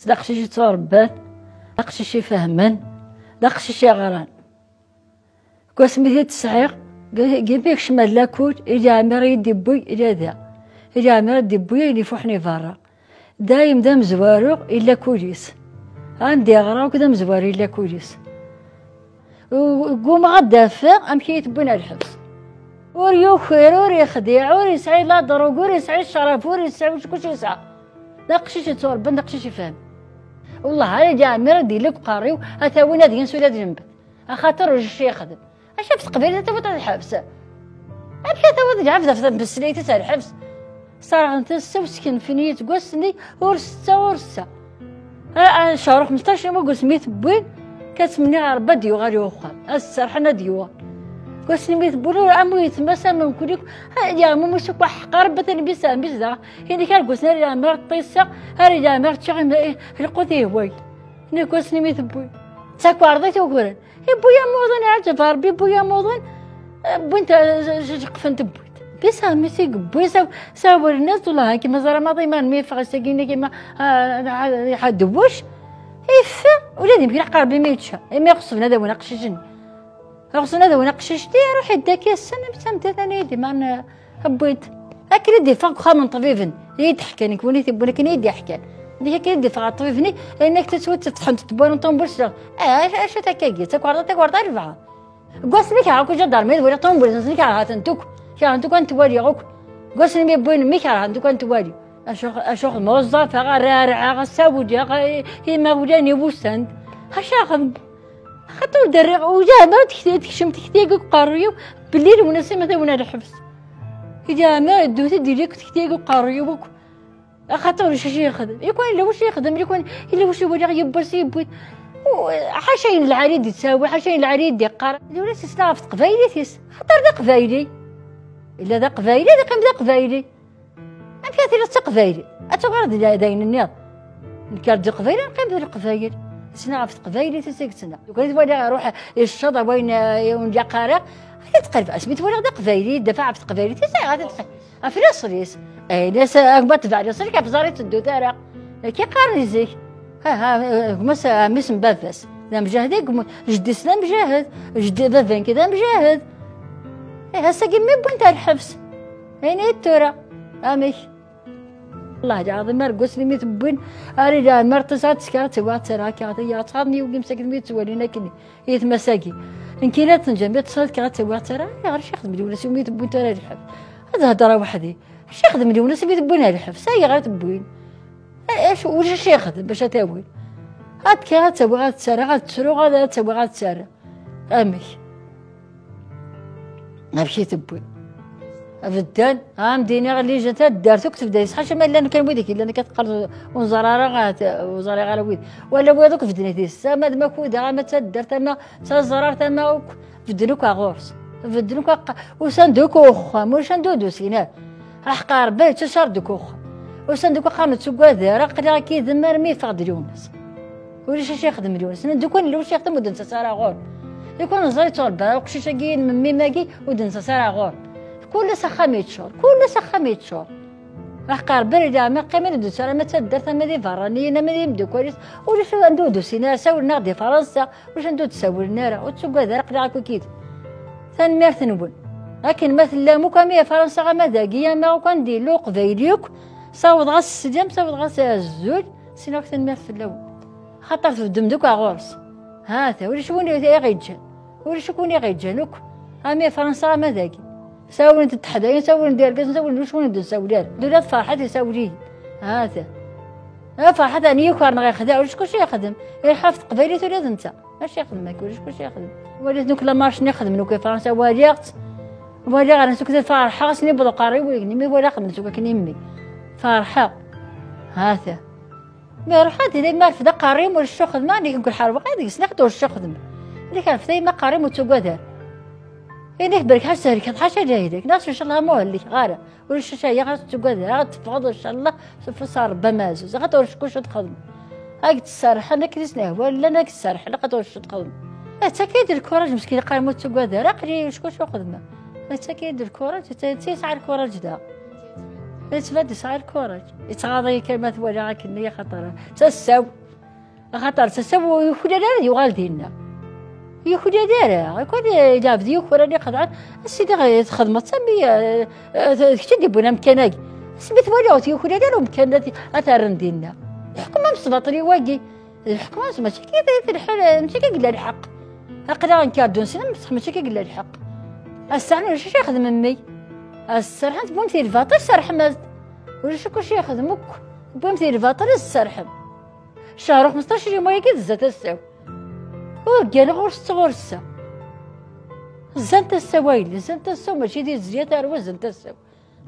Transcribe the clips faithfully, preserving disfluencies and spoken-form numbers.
D aqcic yetturebban, d aqcic ifehmen, d aqcic iɣran. Deg wasmi i t-id-sɛiɣ, g-, gimi kecmeɣ lakul, Ili Ɛmiṛ i yi-d-iwwi ila da. Ili Ɛmiṛ i d-iwwi ayen ifuḥen i berra. Dayem d amezwaru i lakul-is. Ɛandi yeɣra akk d amezwaru i lakul-is. U-, ggumaɣ ad d-afeɣ amek i yi-tewwin ar lḥebs. Ur yuker, ur ixdiɛ, ur yesɛi la ḍrug, ur yesɛi ccrab, ur yesɛi wacku yesɛa. D aqcic yetturebban, d aqcic ifhem. Wellah, ara d-iɛemmer ad d-yili deg uqerri-w, ad t-awin ad yens ula d lembet. Axaṭer ulac acu yexdem. Acu ɣef teqbaylit ad tawiḍ ar lḥebs? Amek ad tawiḍ lɛebd ɣef tmeslayt-is ar lḥebs? Serɣen-ten ssew, skenfen-iyi-tt deg wass-nni, ur setta, ur setta. A, a, cehṛ xmesṭac n waggus mi t-wwin, ka ttmenniɣ ɣer Rebbi ad d-yuɣal i uxxam, ad s-serḥen ad d-yuɣal. Deg wass-nni mi t-wwin, ur am uyetma-s am mkul-ik, a, yeɛmum-is akk aḥeqq, a Rebbi, atan bis, bis daɣ. Ini-k arguz-nni ara yeɛmer ṭṭiseɣ, ara yeɛmer ččiɣ im-, i-, lqut ihway. Ini-k wass-nni mi t-wwin. D takerḍit ugren. Iwwi-yaɣ uḍan, ɛǧeb Rebbi, iwwi-yaɣ uḍan, eh, wwin-t, eh, j-, j-, j-, qfen tewwit. Bis amis i yewwi, saw-, sawlen-as, wellah, akken ma ẓra maḍi ma mi yeffeɣ ass-agi-nni, akken ma, ah, ah, ah, dewwec, yeffeɣ, ula d imekli aqerbi mi yečča, imi ɣeṣben ad awin aqcic-nni. Ɣeṣben ad awin aqcic-nni, iruḥ idda-k ass-a, amek d tameddit-nni, di man, eh, Wwin-t. Akken i d-iffeɣ deg uxxam n ṭṭbiben, i yi-d-ḥkan, nekk win i t-iwwin akken i yi-d-iḥkan. Nekk akken i d-iffeɣ ɣer ṭṭbib-nni, ayen ak tettwet tfetḥent tewwaren ṭumbul sliɣ. Eh, acu, acu takkagi, d takerḍa, takerḍa rebɛa. Deg wass-nni kerheɣ akk iǧadar, ma d wali ṭumbul-nsen kerheɣ-tent akk. Kerhen-t akk, ad ten-waliɣ akk. Deg wass-nni mi wwin mmi kerhen-t akk, ad ten-wali. Acu, acu xedmeɣ, uẓẓafeɣ, rɛerɛeɣ, sawleɣ, i, imawlan-iw usan-d. Acu xedmeɣ? Xaṭer ur d-rriɣ, ur d-ɛemmer tekti-, tekcem tekti-agi deg uqerruy-iw, belli Lwennas ma d awin ar lḥebs. Yeɛmer ddut-d ili-k tekti-agi deg uqerruy-iw akk. Axaṭer ulac acu yexdem. Yakan yella wacu yexdem, yakan yella wacu waliɣ yewwas yewwi. U-, ḥaca ayen lɛali d-yettawi, ḥaca ayen lɛali d-yeqqar. Ula s-isla ɣef teqbaylit-is. Xaṭer d aqbayli. Yella d aqbayli, ad yeqqim d aqbayli. Amek ara tiliḍ d taqbayli? Ad tuɣaleḍ d, d ayen nniḍ. Nekk ar d iqbayli, ad qqim d leqbayel. Ssneɣ ɣef teqbaylit i s-yettneɣ. Lukan i t-waliɣ iruḥ icceḍ away n, eh, ur nlaq ara, ad t-qerrbeɣ. Asmi t-waliɣ d aqbayli, yeddafa ɣef teqbaylit, i s-ayɣer ad t-qerrbeɣ? Ɣef laṣel-is. Ayen-as, eh, agma tebɛed laṣel-ik, ɣef ẓer i teddu tara. Akka qqaren zik. Ha, ha, eh, gma-s, eh, mmi-s n baba-s. D amjahed i yemmut. Jeddi-s d amjahed. Jeddi, baba-nnek d amjahed. Eh, ass-agi mmi wwin-t ar lḥebs. Ayen i d tura. Amek? Allah lɛaḍim, ar deg wasmi mi t-wwin, ar i leɛmer tesɛa teskar, ttewwa, ttara, akka, ya, ttɣaḍen yiwen imsaken mi ttwalin akken, yetma-s-agi. Nekkini ad tenǧem, mi tesɛa teskar, ttewwa, ttara, ayɣer acu yexdem Lwennas mi t-wwin tura lḥebs? Ad hedreɣ weḥd-i. Acu yexdem Lwennas mi t-wwin ar lḥebs? Ayɣer t-wwin? A-, acu, ulac acu yexdem bac ad t-awin? Ad kkiɣ, ad ttawiɣ, ad ttaraɣ, ad ttruɣ, ad, ad ttawiɣ, ad ttaraɣ. Amek? Amek i tewwi? Bedden, am d-iniɣ, lija taddart akk tebda yis, ḥaca ma llan kan wid i yellan akka teqqar ur nẓer ara, ahat ur ẓriɣ ara wid. Wala wiyaḍ akk bedden i tis, ama d Makuda, ama d taddart, ama d taẓrart, ama akk bedden akk ar ɣur-s. Bedden akk aq-, usan-d akk uxxam, ulac anda ur d-usin ara. Aḥeqq Rebbi yettcar deg uxxam. Usan-d akk qqaren ur ttugad ara, aql-i akka yid-m armi yeffeɣ-d Lwennas. Ulac acu yexdem Lwennas. Neddukal nella ulac yexdem ur d-nettas ara ɣur-m. Lukan neẓra yettwarebba uqcic-agi n memmi-m-agi ur d-nettas ara ɣur-m. Kul ass axxam yeččur, kul ass axxam yeččur. Aḥeqq Rebbi, leɛmer qqimen ur d-nettas ara, ama d taddart, ama d iberraniyen, ama d imdukal-is. Ulac anda ur d-usin ara, sawlen-aɣ-d i Fransa, ulac anda ur d-sawlen ara, ur ttugad ara, aql-i akk yid-m. Tanemmirt-nwen. Akken ma tellam akk, ama i Fransa, ama dagi, ama akk anda yella uqbayli akk, sawḍeɣ-as sslam, sawḍeɣ-as azul, sin akk tanemmirt fell-awen. Xaṭer tbeddem-d akk ar ɣur-s. Ha-t-a, ulac win i ɣ-yeǧǧan. Ulac akk win i ɣ-yeǧǧan akk. Ama i Fransa, ama dagi. Sawlen-d teḥdayin, sawlen-d irgazen, sawlen, ulac win ur d-nsawel ara. D ula d Ferḥat isawel-iyi. Ha-t-a. A Ferḥat, ɛni yuker neɣ yexdeɛ? Ulac kulci yexdem. Iruḥ ɣef teqbaylit ula d netta. Acu yexdem akka? Ulac kulci yexdem. Waliɣ nekk la marche-nni xedmen akk i Fransa, waliɣ-tt. Waliɣ ara sukk ferḥeɣ, asmi yewweḍ uqerri-w, mi walaɣ xedmen sukk akken i mmi. Ferḥeɣ. Ha-t-a. Mi ruḥ ad ila ma rfed aqerri-m ur ccuxdem, nekk deg ḥerweq ad gis neɣ ur ccuxdem. Nekk rfed ay ma aqerri-m ur ttugad ara. Inek berk ḥaca helkeḍ, ḥaca jahilek, neɣ s ncallah ma ur helkeɣ ara. Ulac acu ay ɣas ttugad ara, ad teffɣeḍ ncallah s ufus n Rebbi amaɛzuz, axaṭer ulac kulci ad txedmeḍ. Ad k-d-serrḥen akken i s-nehwa, llan ad k-d-serrḥen, axaṭer ulac acu ad txedmeḍ. Ad takka-d lkuraj, meskin, iqqar ma ur ttugad ara, aql-i ulac kulci ad xedmeɣ. Ad takka-d lkuraj, d ta-, d ta yesɛa lkuraj da. Yettban-d yesɛa lkuṛaǧ. Yettɣaḍ-iyi kan ma t-walaɣ akken-nni, axaṭer d tasa-w. Axaṭer d tasa-w ur yuklal ara ad yuɣal dinna. Ur yuklal ara. Akk ad ilɛeb d yukran iqeḍɛen. A sidi, txedmeḍ-tt am i, eh, eh, d kečč i d-yewwin amkan-agi. Asmi t-walaɣ ur t-yuklal ara umkan ad, ad t-rren dinna. Yeḥkem am sbaṭli wagi. Yeḥkem am s-, mačči akka i d lḥal, mačči akka i yella lḥeqq. Aql-aɣ nkerdu nesnem, mačči akka i yella lḥeqq. Ass-a ulac acu yexdem mmi. As-serḥent, wwimt-d lbaṭel, serḥem-as-d. Ulac akk acu yexdem akk. Wwimt-d lbaṭel, ad s-serḥem. Cehṛ u xmesṭac n yuma-agi tezza tasa-w. Ur gganeɣ ɣur-s ɣur-s. Zzan tasa-w, ayen zzan tasa-w, mačči d izli, a tarwa, zzan tasa-w.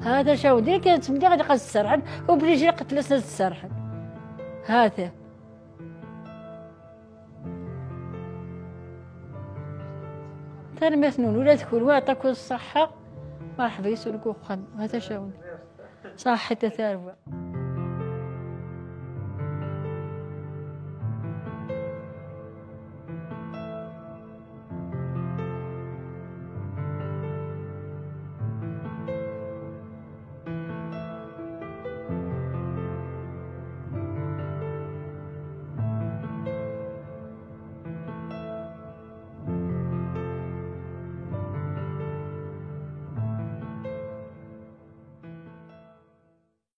Hata caw, diri kan ttmenniɣ ilaq ad s-serḥen, obligé iqetel-asen ad s-serḥen. Hata. Tanemmirt-nwen ula d kunwi, aṭak ṣṣeḥḥa. Merḥba yes-wen deg uxxam. Hata caw. Ṣaḥḥit a tarwa.